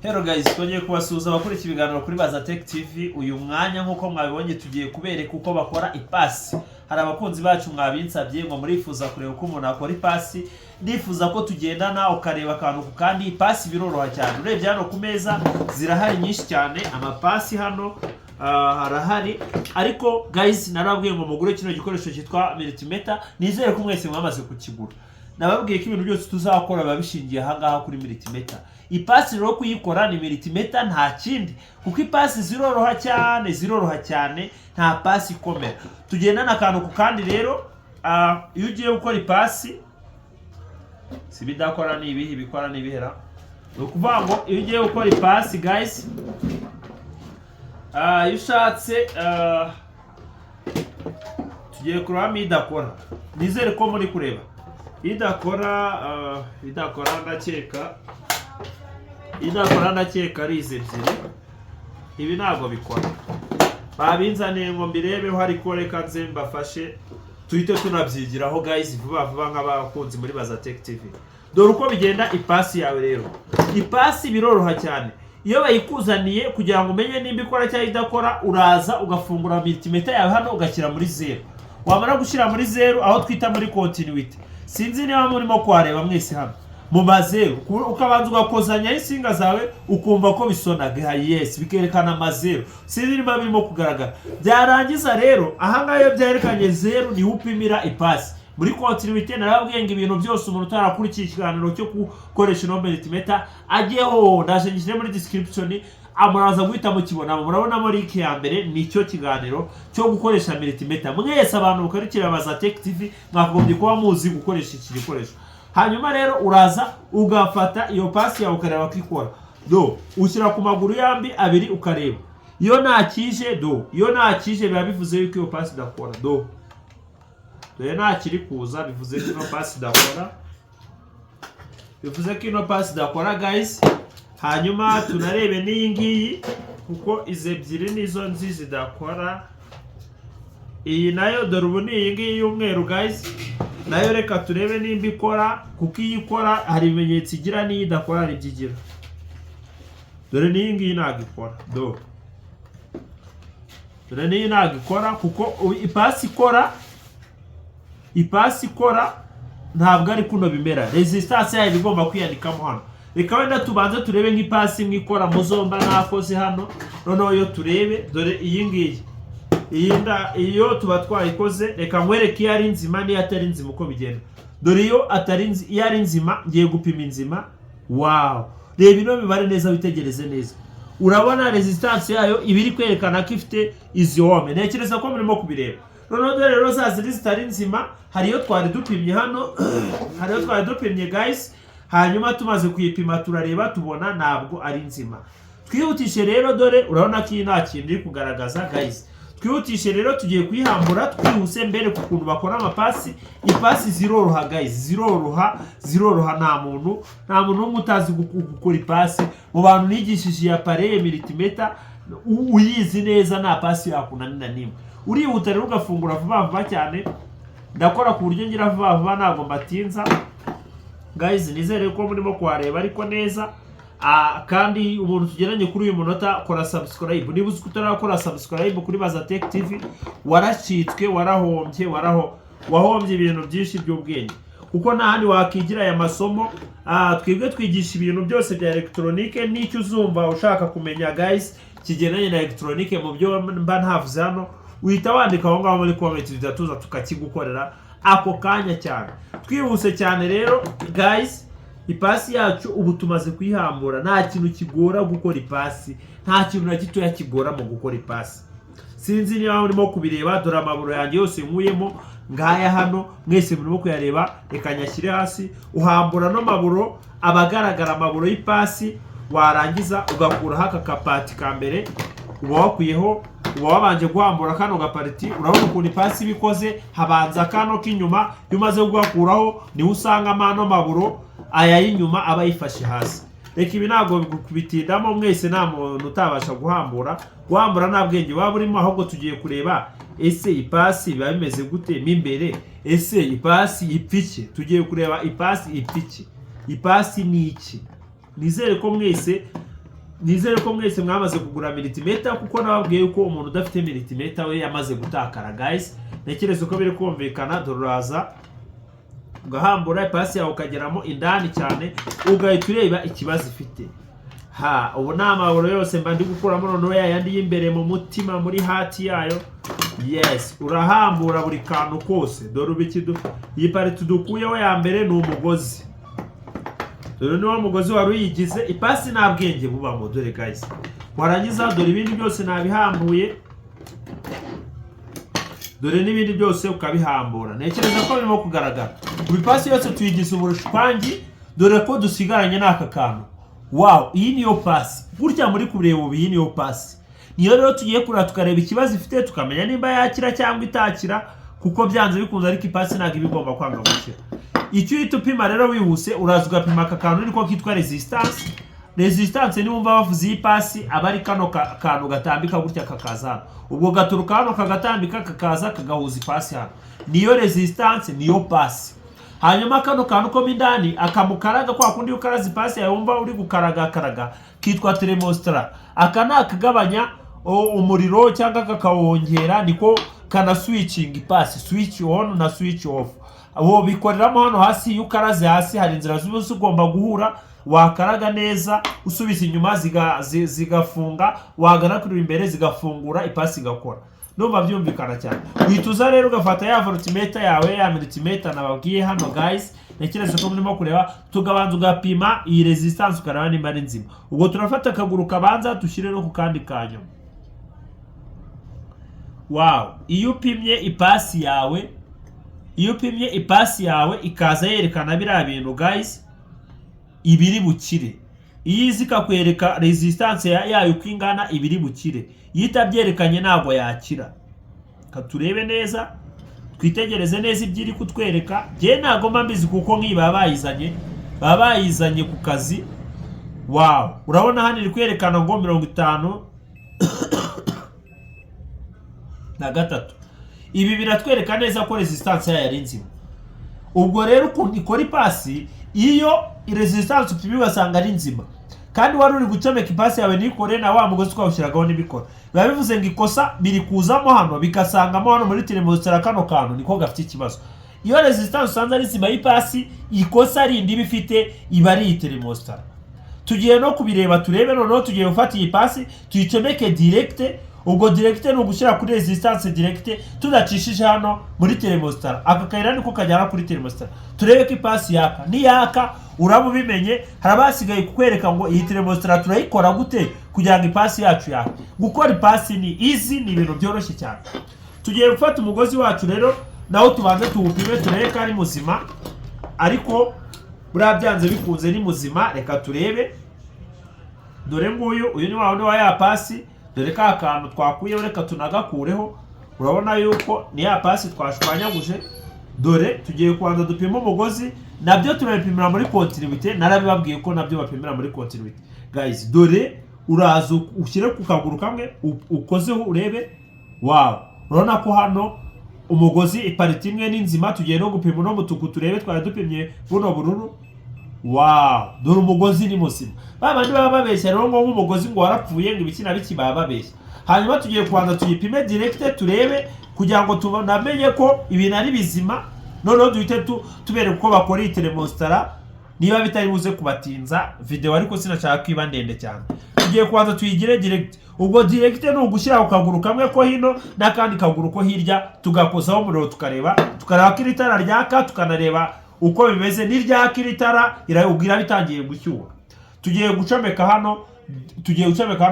Hello guys, twongeye kubasuhuza abakurikiye ibiganiro kuri Baza Tech TV. Uyu mwanya, nk'uko mwabibonye, tugiye kubereka uko bakora ipasi. Hari abakunzi bacu mwabinsabye ngo murifuza kureba uko umuntu akora ipasi. Ndifuza ko tugendana ukareba akantu ku kandi. Ipasi biroroha cyane. Urebye hano ku meza zirahari nyinshi cyane, amapasi hano harahari. Ariko guys, narababwiye ngo mugure kino gikoresho cyitwa multimeter. Nizere ko mwese mwamaze kukigura. Nababwiye ko ibintu byose tuzakora biba bishingiye ahangaha kuri multimeter. Ipasi rero kuyikora ni multimeter, nta kindi, kuko ipasi ziroroha cyane, ziroroha cyane, nta pasi ikomera. Tugendana akantu ku kandi rero. Iyo ugiye gukora ipasi, si ibidakora ni ibihe, ibikora ni ibihera. Ni ukuvuga ngo iyo ugiye gukora ipasi guys, iyo ushatse, tugiye kurebamo idakora. Nizere ko muri kureba idakora. Idakora ndakeka, idakora ndakeka ari izi ebyiri. Ibi ntabwo bikora, babinzaniye ngo mbirebeho, ariko reka nze mbafashe tuhite tunabyigiraho guys vuba vuba nk'abakunzi muri Baza Tech TV. Dore uko bigenda ipasi yawe rero. Ipasi biroroha cyane. Iyo bayikuzaniye, kugira ngo umenye nimba ikora cyangwa idakora, uraza ugafungura multimeter yawe hano, ugashyira muri zeru. Wamara gushyira muri zeru, aho twita muri continuité, sinzi niba murimo kuhareba mwese hano mu mazeru, ukabanza ugakozanyaho insinga zawe, ukumva ko bisona, yes, bikerekana amazeru. Sinzi niba birimo kugaragara. Byarangiza rero, ahangaha iyo byerekanye zeru niho upimira ipasi muri continuité. Narababwiye ngo ibintu byose, umuntu utarakurikiye ikiganiro cyo gukoresha ino multimeter ajyeho, ndaje ngishyire muri description, muraza guhita mukibona. Murabonamo link ya mbere, nicyo kiganiro cyo gukoresha multimeter. Mwese abantu mukurikira Baza Tech TV mwakagombye kuba muzi gukoresha iki gikoresho. Hanyuma rero uraza ugafata iyo pasi yawe, ukareba ko ikora. Do, ushyira ku maguru yombi abiri, ukareba iyo ntakije. Do, iyo ntakije biba bivuze yuko iyo pasi idakora. Do, dore ntakiri kuza, bivuze ko ino pasi idakora, bivuze ko ino pasi idakora guys. Hanyuma tunarebe n'iyi ngiyi, kuko izi ebyiri nizo nzi zidakora. Iyi nayo, dore ubu ni iyi ngiyi y'umweru guys. Nayo reka turebe nimba ikora, kuko iyo ikora hari ibimenyetso igira, n'iyo idakora hari ibyo igira. Dore n'iyi ngiyi ntabwo ikora. Do, dore n'iyi ntabwo ikora, kuko ipasi ikora, ipasi ikora ntabwo ari kuno bimera. Resistance yayo iba igomba kwiyandikamo hano. Reka wenda tubanze turebe nk'ipasi imwe ikora mu zomba nakoze hano. Noneho iyo turebe, dore iyi ngiyi, iyi nda iyo tuba twayikoze. Reka nkwereke iyo ari nzima n'iyo atari nzima uko bigenda. Dore iyo atari iyo ari nzima, ngiye gupima inzima. Wow, reba ino mibare neza, witegereze neza. Urabona resistance yayo iba iri kwerekana ko ifite izi ohm. Ntekereza ko murimo kubireba. Noneho dore rero za zindi zitari nzima. Hari iyo twari dupimye hano, hari iyo twari dupimye guys. Hanyuma tumaze kuyipima turareba, tubona ntabwo ari nzima. Twihutishe rero, dore urabona ko iyi nta kintu iri kugaragaza guys. Twihutishe rero, tugiye kuyihambura twihuse mbere ku kuntu bakora amapasi. Ipasi ziroroha guys, ziroroha, ziroroha. Nta muntu n'umwe utazi gukora ipasi. Mu bantu nigishije iyi appareil multimeter, uyizi neza nta pasi yakunanira n'imwe. Urihuta rero ugafungura vuba vuba cyane. Ndakora ku buryo ngira vuba vuba, ntabwo mbatinza guys. Nizere ko murimo kuhareba ariko neza. Kandi umuntu tugeranye kuri uyu munota, kora subscribe niba uzi ko utarakora subscribe kuri Baza Tech TV. Waracitswe, warahombye, wahombye ibintu byinshi by'ubwenge, kuko nta handi wakigira aya masomo. Twebwe twigisha ibintu byose bya elegitoronike. N'icyo uzumva ushaka kumenya guys kigendanye na elegitoronike mu byo mba ntavuze hano, uhita wandika aho ngaho muri comment, duhita tuza tukakigukorera ako kanya cyane. Twihuse cyane rero guys, ipasi yacu ubu tumaze kuyihambura. Nta kintu kigora gukora ipasi, nta kintu na gitoya kigora mu gukora ipasi. Sinzi niba murimo kubireba. Dore amaburo yanjye yose nkuyemo ngaya hano, mwese murimo kuyareba. Reka nyashyire hasi. Uhambura no maburo aba agaragara, amaburo y'ipasi. Warangiza ugakuraho aka kapati ka mbere uba wakuyeho, uba wabanje guhambura kano gapariti. Urabona ukuntu ipasi iba ikoze: habanza kano k'inyuma. Iyo umaze kugakuraho niho usangamo ano maburo aya y'inyuma aba yifashe hasi. Reka ibi ntabwo kubitindamo, mwese nta muntu utabasha guhambura. Guhambura nta bwenge waba urimo, ahubwo tugiye kureba ese ipasi biba bimeze gute mo imbere, ese ipasi ipfa iki? Tugiye kureba ipasi ipfa iki, ipasi ni iki. Nizere ko mwese Nizere ko mwese mwamaze kugura multimeter, kuko nababwiye ko umuntu udafite multimeter we yamaze gutakara. Guys, ntekereza ko biri kumvikana. Dore uraza ugahambura ipasi yawe, ukageramo indani cyane, ugahita ureba ikibazo ifite. Ha, ubu ni amaburo yose mba ndi gukuramo, noneho ya yandi y'imbere mu mutima, muri hati yayo. Yes, urahambura buri kantu kose. Dore ubu iyi partie dukuyeho ya mbere ni umugozi. Dore niwo mugozi wari uyigize. Ipasi nta bwenge bubamo. Dore guys, warangiza, dore ibindi byose nabihambuye, dore n'ibindi byose ukabihambura. Ntekereza ko birimo kugaragara. Ubu ipasi yose tuyigize ubushwangi. Dore ko dusigaranye n'aka kantu. Wow, iyi niyo pasi gutya muri kureba ubu. Iyi niyo pasi, niyo rero tugiye kureba, tukareba ikibazo ifite, tukamenya nimba yakira cyangwa itakira, kuko byanze bikunze ariko ipasi ntabwo iba igomba kwanga gukira. Icyo uhita upima rero wihuse, uraza ugapima aka kantu, niko kitwa resistance. Resistance, niwumva bavuze iyi pasi, aba ari kano kantu gatambika gutya kakaza hano. Ubwo gaturuka hano kagatambika, kakaza kagahuza ipasi hano. Niyo resistance, niyo pasi. Hanyuma kano kantu ko mo indani akamukaraga, kwa kundi ukaraza ipasi yawe wumva uri gukaragakaraga, kitwa thermostat. Aka ni akagabanya umuriro cyangwa kakawongera, niko kana switching ipasi, switch on na switch off. Uwo bikoreramo hano hasi. Iyo ukaraze hasi, hari inzira ziba zigomba guhura. Wakaraga neza usubiza inyuma zigafunga, wagana kuri imbere zigafungura, ipasi igakora. Ndumva byumvikana cyane. Uhita uza rero ugafata ya voltmeter yawe, ya multimeter nababwiye hano. Guys, ntekereza ko murimo kureba. Tugabanza ugapima iyi resistance, ukareba nimba ari nzima. Ubwo turafata akaguru kabanza, dushyire no ku kandi ka nyuma. Wow, iyo upimye ipasi yawe, iyo upimye ipasi yawe ikaza yerekana biriya bintu, guys, ibiri bukire. Iyo izi ikakwereka resistance yayo uko ingana, ibiri bukire. Iyo itabyerekanye, ntabwo yakira. Ka turebe neza, twitegereze neza ibyo iri kutwereka. Njyewe ntabwo mba mbizi, kuko nk'iyi baba bayizanye ku kazi. Wow, urabona hano iri kwerekana ngo 53. Ibi biratwereka neza ko resistance yayo ari nzima. Ubwo rero ukuntu ikora ipasi, iyo resistance upimye ugasanga ari nzima, kandi wari uri gucomeka ipasi yawe ntikore, na wa mugozi twawushyiragaho ntibikora, biba bivuze ngo ikosa biri kuzamo hano, bigasangamo hano muri thermostat. Kano kantu niko gafite ikibazo. Iyo resistance usanze ari nzima y'ipasi, ikosa rindi iba ifite iba ari iyi thermostat. Tugiye no kubireba, turebe. Noneho tugiye gufata iyi pasi tuyicomeke direct. Ubwo direct ni ugushyira kuri resistance direct, tudacishije hano muri thermostat. Aka kayira niko kajyana kuri thermostat. Turebe ko ipasi yaka. Niyaka uraba ubimenye. Haraba hasigaye kukwereka ngo iyi thermostat turayikora gute kugira ngo ipasi yacu yake. Gukora ipasi ni easy, ni ibintu byoroshye cyane. Tugiye gufata umugozi wacu rero, nawo tubanze tuwupime, turebe ko ari muzima. Ariko buriya byanze bikunze ni muzima. Reka turebe. Dore nguyu, uyu ni wa wundi wa ya pasi. Dore ka kantu twakuyeho, reka tunagakureho. Urabona yuko ni ya pasi twashwanyaguje. Dore tugiye kubanza dupime umugozi. Nabyo turabipimira muri continuité. Narabibabwiye ko nabyo bapimira muri continuité. Guys, dore uraza ushyire ku kaguru kamwe, ukozeho urebe. Wow, urabona ko hano umugozi ipartie imwe ni nzima. Tugiye no gupima uno mutuku, turebe. Twari dupimye buno bururu. Wow, dore umugozi ni muzima. Ba bandi baba babeshya rero ngo nk'umugozi ngo warapfuye, ngo ibiki na biki, baba babeshya. Hanyuma tugiye kubanza tuyipime direct, turebe kugira ngo tunamenye ko ibintu ari bizima. Noneho duhite tubereka uko bakora iyi thermostat, niba bitari buze kubatinza video, ariko sinashaka ko iba ndende cyane. Tugiye kubanza tuyigire direct. Ubwo direct ni ugushyira ku kaguru kamwe ko hino n'akandi kaguru ko hirya, tugakozaho umuriro, tukareba ko iri tara ryaka, tukanareba uko bimeze. Niryaka iri tara, ubwo iraba itangiye gushyuha. Tugiye gucomeka hano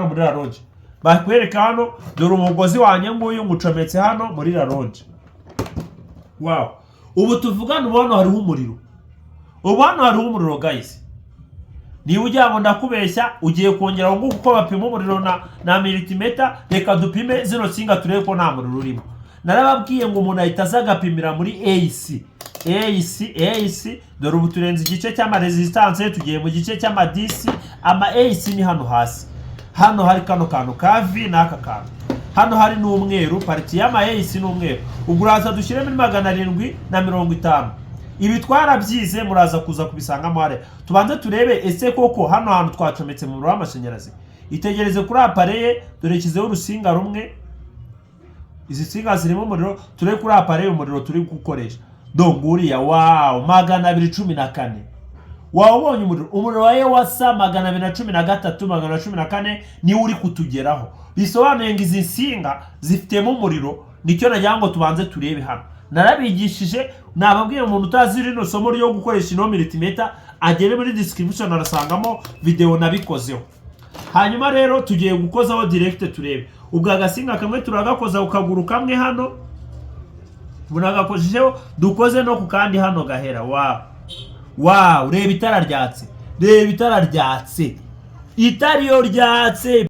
muri rallonge. Bakwereka hano, dore umugozi wanjye nguyu, ngucometse hano muri rallonge. Wow, ubu tuvugana ubu hano hariho umuriro, ubu hano hariho umuriro. Guys, niba ugira ngo ndakubeshya, ugiye kongera ngo uko bapima umuriro na multimeter. Reka dupime zino nsinga, turebe ko nta muriro urimo. Narababwiye ngo umuntu ahita aza agapimira muri AC, AC, AC. Dore ubu turenze igice cy'ama resistance, tugiye mu gice cy'ama DC. Ama AC ni hano hasi, hano hari kano kantu ka V n'aka kantu hano hari n'umweru. Partie y'ama AC ni umweru. Ubwo uraza dushyire muri 750. Ibi twarabyize, muraza kuza kubisangamo hariya. Tubanze turebe ese koko hano hantu twacometse mu muriro w'amashanyarazi. Itegereze kuri appareil, dore shyizeho urusinga rumwe, izi nsinga zirimo umuriro. Turebe kuri appareil umuriro turi gukoresha. Do nguriya, wow, 214. Waba ubonye umuriro wa Ewasa 213, 214 niwo uri kutugeraho. Bisobanuye ngo izi nsinga zifitemo umuriro. Nicyo nagira ngo tubanze turebe hano. Narabigishije, nababwiye, umuntu utazi rino somo ryo gukoresha ino multimeter agere muri description, arasangamo video nabikozeho. Hanyuma rero tugiye gukozaho direct turebe. Ubwo agasinga kamwe turagakoza ku kaguru kamwe hano, bunagakojejeho, dukoze no ku kandi hano gahera. Wow, reba itara ryatse, reba itara ryatse, itara iyo ryatse.